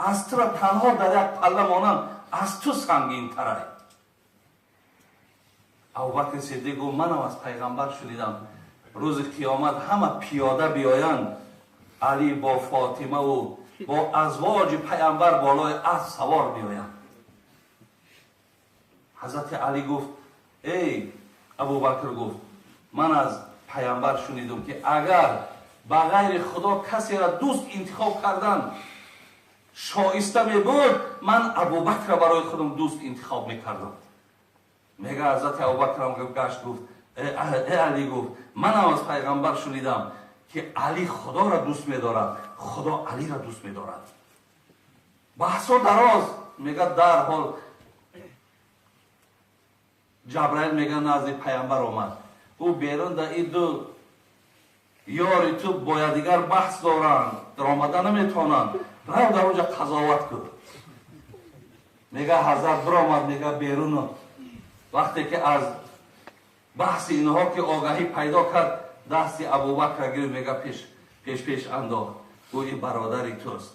Аз тура танҳо дар як палла монанд, аз ту сангинтарай. Абубакри Сиддиқ гуфт: манам аз пайғамбар шунидам, рӯзи қиёмат ҳама пиёда биёянд, Алӣ бо Фотимаву бо азвоҷи пайғамбар болои асп савор биёянд. Ҳазрати Алӣ гуфт: эй Абубакр, гуфт, ман аз пайғамбар шунидам, ки агар ба ғайри Худо касеро дӯст интихоб кардан шоиста мебуд, ман Абубакрро барои худам дӯст интихоб мекардам. Мега, ҳазрати Абубакрам гашт, гуфт: э Алӣ, гуфт, манам аз пайғамбар шунидам, ки Алӣ Худоро дӯст медорад, Худо Алиро дӯст медорад. Баҳсо дароз. Мега, дарҳол Ҷабраил, мега, назди пайғамбар омад. Ӯ берун да и ду ёри ту бо якдигар баҳс доранд, даромада наметавонанд, рав, дар онҷа қазоват кун. Мега, ҳазрат биромад, мега, беруну вақте ки аз баҳси инҳо ки огаҳӣ пайдо кард, дасти Абубакра гирифт, мега, пеш пеш пеш андохт, гӯ: ин бародари туст,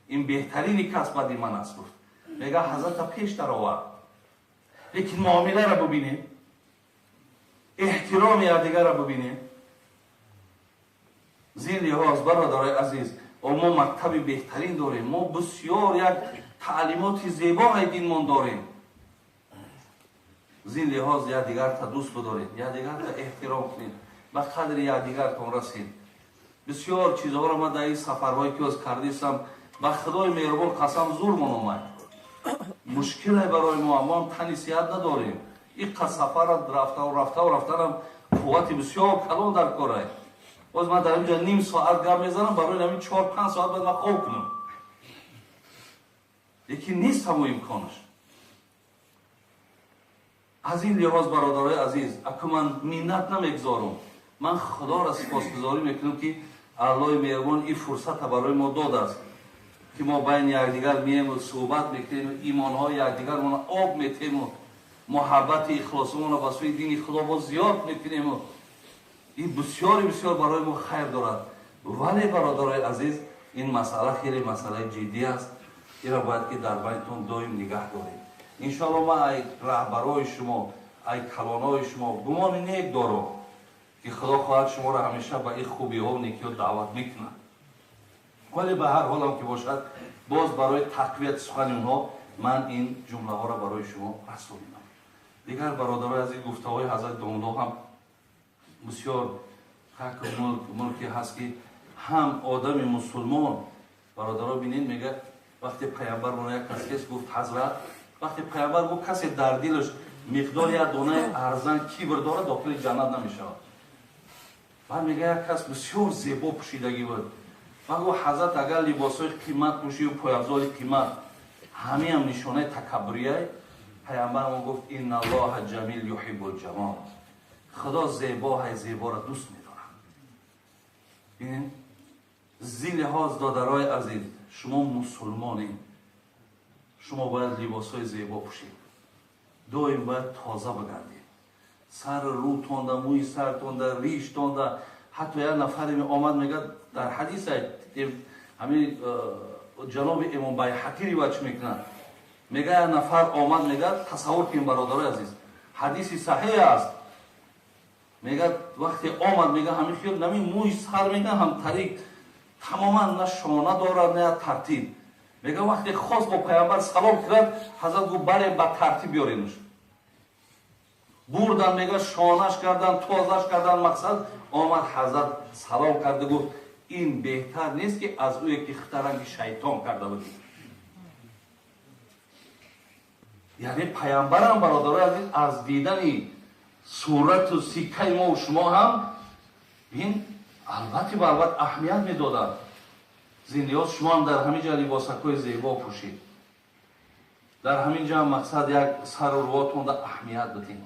ин беҳтарини кас баъди ман аст, гуфт. Мега, ҳазрата пеш даровард. Лекин муомиларо бубинем, эҳтироми якдигарро бубинем. Зин лиҳоз, бародарои азиз, мо мактаби беҳтарин дорем, мо бисёр як таълимоти зебои динмон дорем. Зин лиҳоз якдигарта дӯст бидоред, якдигарта эҳтиром кунед, ба қадри якдигартон расед. Бисёр чизҳоро ман дар ин сафарҳое ки оз кардистам, ба Худои меҳрубон қасам, зурмон омад, мушкиле барои мо, мо тани сиҳат надорем. Иққа сафара рафтаву рафтаву рафтанам қуввати бисёр калон дар корай. Боз ман дар инҷа ним соат гап мезанам, барои ҳамин 4-5 соат бояд ман хоб кунам, лекин нест ҳамо имконаш. Аз ин лиҳоз, бародарои азиз, аку ман миннат намегузорам, ман Худоро сипосгузорӣ мекунам, ки Аллоҳи меҳрубон ин фурсата барои мо додааст, ки мо байни якдигар меему, суҳбат мекунем, имонҳои якдигармона об метему, муҳаббати ихлосимонро ба сӯи дини Худо боз зиёд мекунему. Ин бисёри бисёр барои мо хайр дорад. Вале, бародарои азиз, ин масъала хеле масъалаи ҷиддӣ аст. Инро бояд ки дар байнтон доим нигаҳ доред. Иншоалло, ман ай раҳбарои шумо, ай калонои шумо гумони нек дорам, ки Худо хоҳад, шуморо ҳамеша ба ин хубиҳо, некиҳо даъват мекунад. Вале ба ҳар ҳолам ки бошад, боз барои тақвияти сухани онҳо ман ин ҷумлаҳоро барои шумо расонидам. Дигар, бародарои аз ин гуфтаҳои ҳазрати домулло ҳам бисёр хак мулке ҳаст, ки ҳам одами мусулмон, бародаро, бинед, мега, вақте пайғамбар моно як кас кес гуфт, ҳазрат, вақте пайғамбар гуфт, касе дар дилаш миқдори як донаи арзан кибр дорад, дохили ҷаннат намешавад. Баъд, мега, як кас бисёр зебо пӯшидагӣ буд. Баъд гуфт: ҳазрат, агар либосҳои қимат пӯшию пойафзоли қимат, ҳамиам нишонаи такаббурияй? Пайғамбармон гуфт: инналлоҳа ҷамил юҳиббул ҷамол. Худо зебоҳай, зеборо дӯст медорад. Бинед, зин лиҳоз, додарои азиз, шумо мусулмонед, шумо бояд либосҳои зебо пӯшед, доим бояд тоза бигардед, сар рӯтонда, мӯи сартонда, риштонда. Ҳатто як нафаре омад, мегӯяд, дар ҳадис ҳамин ҷаноби имом Байҳақӣ ривоят мекунад, мега, як нафар омад, мегӯяд, тасаввур кунед, бародарои азиз, ҳадиси саҳеҳ аст, мегӯяд, вақте омад, мега, ҳамин хел нами мӯи сар, мега, ҳам тарик тамоман, на шона дорад, на тартиб. Мега, вақте хост бо пайғамбар салом кунад, ҳазрат гуфт: барем, ба тартиб биёренуш. Бурдан, мега, шонаш кардан, тозаш кардан. Мақсад, омад, ҳазрат салом карда гуфт: ин беҳтар нест, ки аз ӯе ки хитаранги шайтон карда будӣ? Яъне пайғамбарам, бародарои азиз, аз дидани сурату сиккаи мову шумо ҳам ин албатта ба албат аҳамият медодад. Зиндиёз, шумо ҳам дар ҳамин ҷа либосакҳои зебо пӯшид, дар ҳамин ҷа мақсад як сару рӯотонда аҳамият бидин.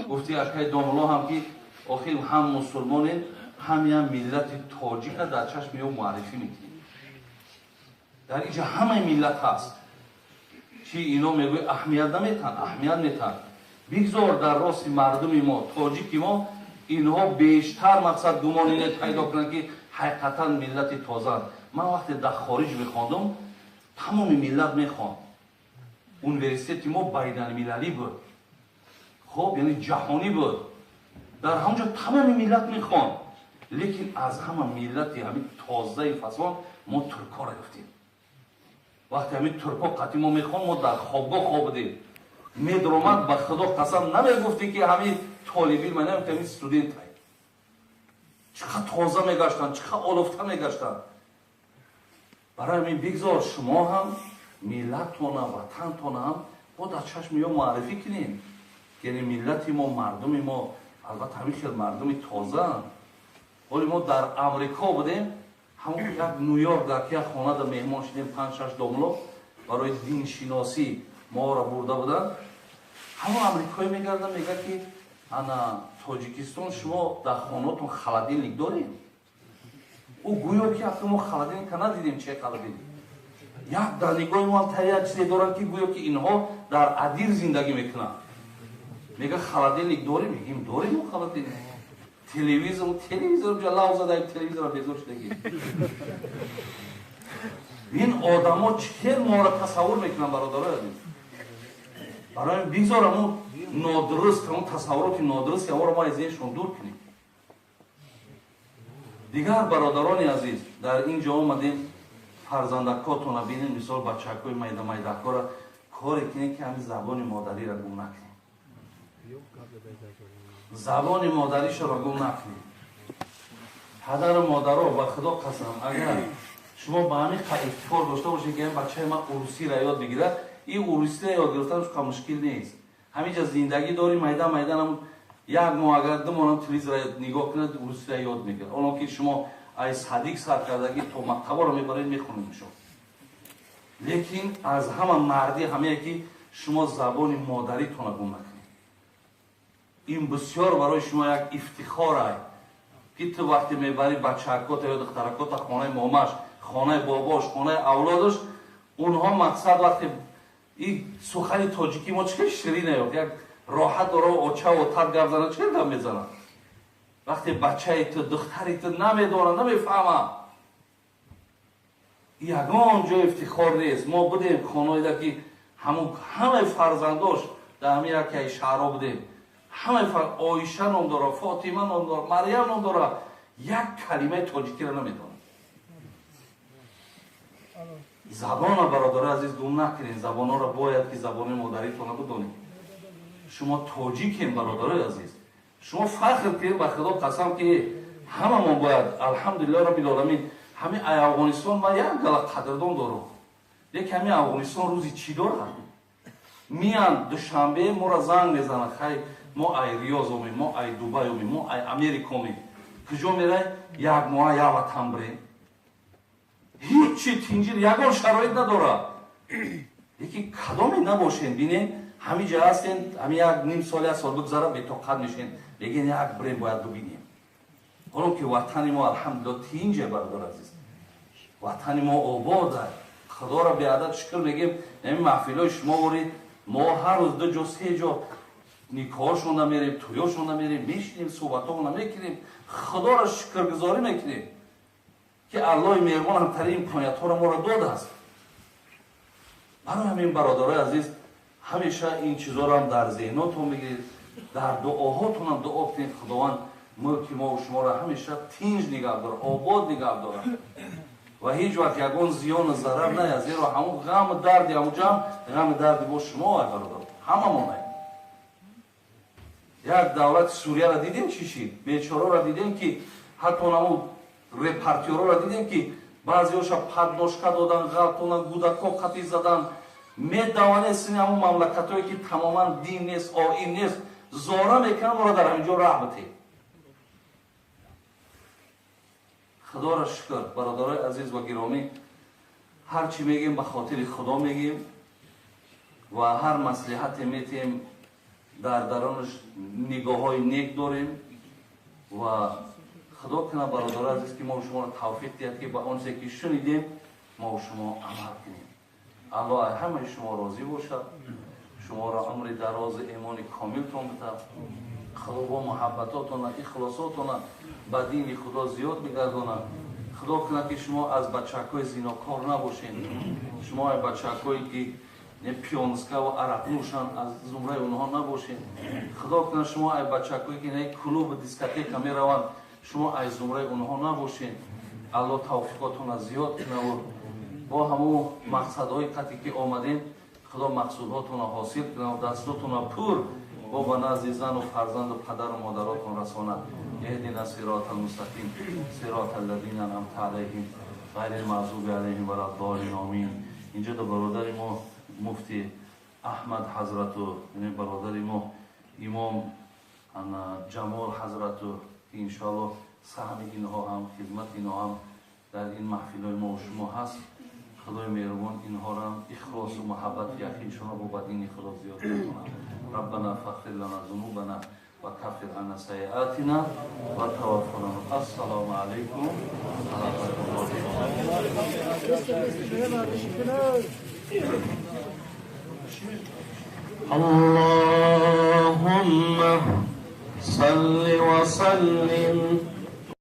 Гуфти акай домулло ҳам, ки охир ҳам мусулмонем, ҳам як миллати тоҷика дар чашми ё муаррифӣ мекунем. Дар инҷа ҳамаи миллат ҳаст. Чи ино мегӯй, аҳамият наметаҳанд? Аҳамият метаҳанд. Бигзор дар рости мардуми мо, тоҷики мо, инҳо бештар мақсад гумони не пайдо кунанд, ки ҳақиқатан миллати тозаанд. Ман вақте дар хориҷ мехондум, Тамоми миллат мехонд. Университети мо байналмилалӣ буд, хоб, яъне ҷаҳонӣ буд. Дар ҳамонҷо тамоми миллат мехонд, лекин аз ҳама миллати ҳамин тозаи фасон мо туркҳоро ёфтем. Вақте ҳамин туркҳо қатъи мо мехонд, мо дар хобгоҳ хоб будем. Медромад, ба худо қасам, намегуфтӣ ки ҳамин толибилм, намегуфти ҳамин студент. Чӣ қадр тоза мегаштанд, чӣ қадр олуфта мегаштанд. Барои ҳамин бигзор шумо ҳам миллаттона, ватантона ҳам бо дар чашми ё муаррифӣ кунем, яъне миллати мо, мардуми мо албатта ҳамин хел мардуми тозаанд. Ҳоли мо дар Амрико будем, ҳамон як Нью-Йорк дар як хонада меҳмон шудем, 5-6 домло барои диншиносӣ моро бурда буданд. Ҳамон амрикоӣ мегардад, мегӯяд ки ана Тоҷикистон шумо дар хонаотон холодильник доред? Ӯ гӯё ки ака мо холодильника надидем, че холодильник. Як дар нигоҳи мо ҳам як чизе доранд, ки гӯё ки инҳо дар адир зиндагӣ мекунанд. Мега холодильник дорем? Мегим, дорем мо холодильник. Телевизор, телевизор ҷа лав задаем, телевизора безор шудагӣ. Ин одамо чӣ хел моро тасаввур мекунанд, бародарои азиз? Барои бигзор ҳамун нодуруст, ҳамун тасаввуроти нодуруст ҳамонро мо аз зеҳншон дур кунем. Дигар, бародарони азиз, дар ин ҷо омадем, фарзандакотона бинем, мисол бачакҳои майда майдакҳоро коре кунем, ки ҳамин забони модариро гум накунем, забони модаришро гум накунем. Падару модаро, ба худо қасам, агар шумо ба ҳамин ифтихор дошта бошед, ки бачаи ман урусиро ёд бигирад, ин урусиро ёд гирифтанаш қа мушкил нест. Ҳаминҷа зиндагӣ дорӣ, майда майданам як моҳ, агар 2 моҳам телевизора нигоҳ кунад, урусиро ёд мегирад. Оно ки шумо аз садик сар кардагӣ то мактабаро мебаред, мехонед шумо. Лекин аз ҳама мардӣ ҳамее ки шумо забони модаритонро гум накунед. Ин бисёр барои шумо як ифтихор ай, ки ту вақте мебарӣ бачаакота ё духтаракота хонаи момаш, хонаи бобош, хонаи авлодаш, онҳо мақсад вақте и сухани тоҷикӣ мо чӣ хел ширин ё як роҳат дора, оча отат гап зана, чӣ хел гап мезанад. Вақте бачаи ту, духтари ту намедонад, намефаҳмад, ягон ҷо ифтихор нест. Мо будем хонаида ки ҳамун ҳамаи фарзандош дар ҳамин яке шаҳрҳо будем, ҳамаи Оиша ном дора, Фотима ном дора, Марьям ном дора, як калимаи тоҷикиро намедонад. Забона, бародари азиз, гум накунед. Забонҳоро бояд ки забони модаритонро бидонед. Шумо тоҷикем, бародарои азиз, шумо фахр кунед, ба худо қасам, ки ҳамамон бояд алҳамдулиллоҳ роббил оламин. Ҳамин ай Афғонистон ман як гала қадрдон дорам, лекин ҳамин Афғонистон рӯзи чӣ дорад? Миян Душанбе, моро занг мезананд: хай, мо ай Риёз омем, мо ай Дубай омем, мо ай Америка омем, куҷо мерай? Як моҳа як ватан бирем. Ҳичи тинҷир ягон шароит надорад. Лекин кадоме набошем, бинем, ҳамин ҷа ҳастем, ҳамин як ним сол, як сол бигзара, бетоқат мешем, лекин як бирем, бояд бибинем. Ҳоло ки ватани мо алҳамдулилло тинҷе, бародар азиз, ватани мо обод, худоро беадад шукр мегем. Ҳамин маҳфилҳои шумо ворид, мо ҳар рӯз 2 ҷо, 3 ҷо никоҳошонда мерем, тӯёшонда мерем, мешинем, суҳбатҳоона мекунем, худоро шукргузорӣ мекунем, ки Аллоҳи меҳрубон ҳамтари имкониятҳоро моро додааст. Барои ҳамин, бародарои азиз, ҳамеша ин чизҳоро ҳам дар зеҳнотон бигиред, дар дуоҳотонам дуо кунед, Худованд мулки мо шуморо ҳамеша тинҷ нигаҳ дорад, обод нигаҳ дорад ва ҳеҷ вақт ягон зиёну зарар наяд, зеро ҳамун ғаму дарди ҳамун ҷамъ ғаму дарди бо шумо ай, бародар, ҳамамон ай. Як давлати Сурияро дидем, чӣ шид, бечораро дидем, ки ҳатто ҳамун репортёрро дидем, ки баъзеҳоша подножка додан, ғалтонан, гудако қатӣ задан, медаване сини ҳамун мамлакатҳое ки тамоман дин нест, оин нест, зора мекунанд моро дар ҳамин ҷо раҳ битед. Худоро шукр, бародарои азиз ва гиромӣ, ҳар чӣ мегем, ба хотири Худо мегем ва ҳар маслиҳате метиҳем, дар даронаш нигоҳҳои нек дорем ва худо кунад, бародарои азиз, ки мо шуморо тавфиқ диҳад, ки ба он чизе ки шунидем, мо шумо амал кунем. Аллоҳ ҳамаи шумо розӣ бошад, шуморо умри дарозу имони комилтон бидиҳад. Худо бо муҳаббатотона, ихлосотона ба дини Худо зиёд бигардонад. Худо кунад, ки шумо аз бачакҳои зинокор набошед, шумо аз бачакҳое, ки пиёнскаву арақнӯшанд, аз зумраи онҳо набошед. Худо кунад, шумо ай бачакҳое, ки клубу дискотека мераванд, шумо аз зумраи онҳо набошед. Алло тавфиқотона зиёд кунаву бо ҳамун мақсадҳои қате, ки омадем, Худо мақсудҳотона ҳосил кунаву дастотона пур бо ба назди зану фарзанду падару модаротон расонад. اهدنا الصراط المستقيم، صراط الذين انعمت عليهم، غير المغضوب عليهم ولا الضالين، آمین. اینجا دو برادر ما، مفتی احمد حضرتو، یعنی برادر ما امام جمال حضرتو، که انشاءالله سهم اینها هم، خدمت اینها هم در این محفل های ما و شما هست. خدای مهربان اینها را هم اخلاص و محبت یقینشون را با دین خدا زیاد کنه. ربنا فاغفر لنا ذنوبنا وكفر عنا سيئاتنا وتوفنا. السلام عليكم ورحمة الله. اللهم صل وسلم.